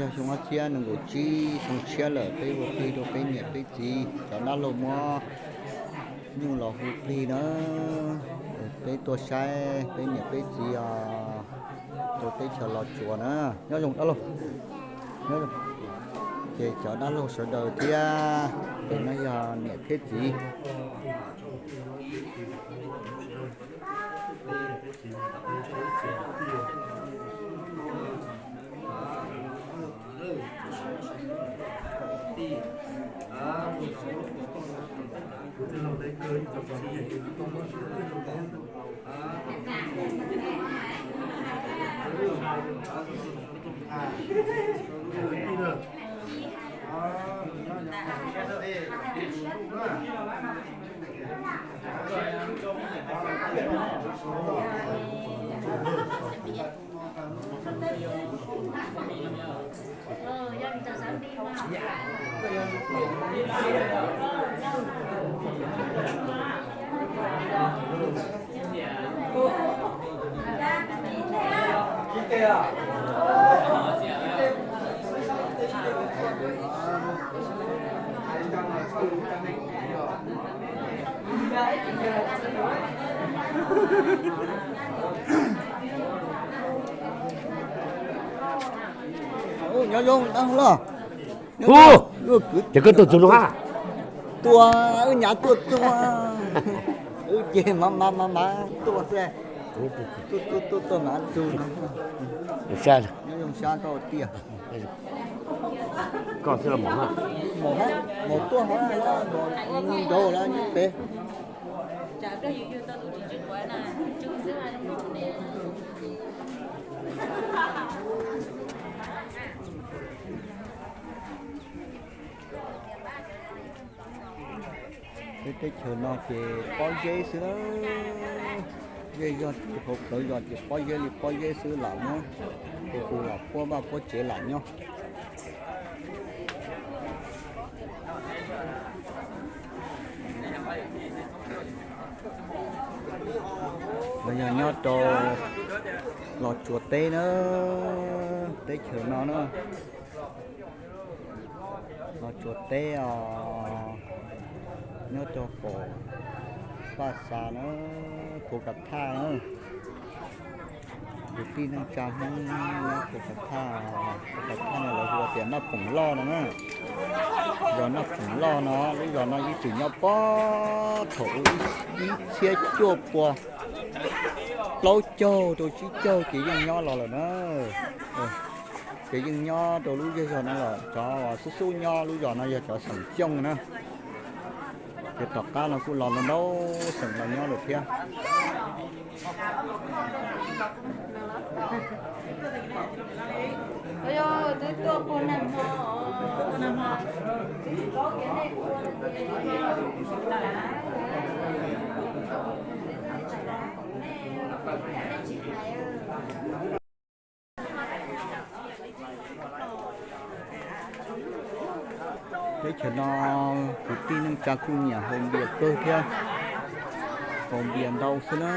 Yog xyoo ob txhiab nees nkaum tsib, xyoo tshiab lawm, peb ua plig rau peb niam peb txiv, cov dab laug muab nyuj los hu plig na. Peb tuaj saib peb niam peb txiv os, rau teb chaws Los Tsuas na. Nyob zoo dab laug. Ces cov dab laug sawv daws thiab, ces no yog niam thiab txiv. Nyob zoo dab laug. Ces koj tuaj txug no a? Tuaj, wb nyav tuaj txug. Wb ces mas mas mas mas tuaj xwb. Tuaj tuaj tuaj mas txug no. Nyob zoo sab koj tiag. Koj xwb los mos, mos tuaj hov, mos nraud lawm nyob pem. Peb teb chaws no ces pob zeb xwb na. Zej zog hauv plawv zos ces pob zeb li pob zeb xwb, lam muab hu hu lam puab vaj puab tsev lam nyob. Los yog nyob rau Los Tsuas teb na, teb chaws no na. Los Tsuas teb os, nyob rau pem Paj Xas na, Phu Ka Thaj na. Kwv tij neej tsa Hmoob nyob Phu Ka Thaj, Phu Ka Thaj no lawv hu tias Naj Phoom Loj no na. Zos Naj Phoom Loj no, lub zos no ib txwm nyob puag thaum ub ib txhiab cuaj pua plaub caug rau tsib caug ces yeej nyob los lawm na. Ces yeej nyob rau lub zej zog no los, cov xub xub nyob lub zos no yog cov xeem Xyooj na. Ces tom qab no kuj los ntau ntau xeem los nyob lawm thiab. Teb chaws no kwv tij neej tsa kuj nyiam haus npias kawg thiab, haus npias ntau xwb na.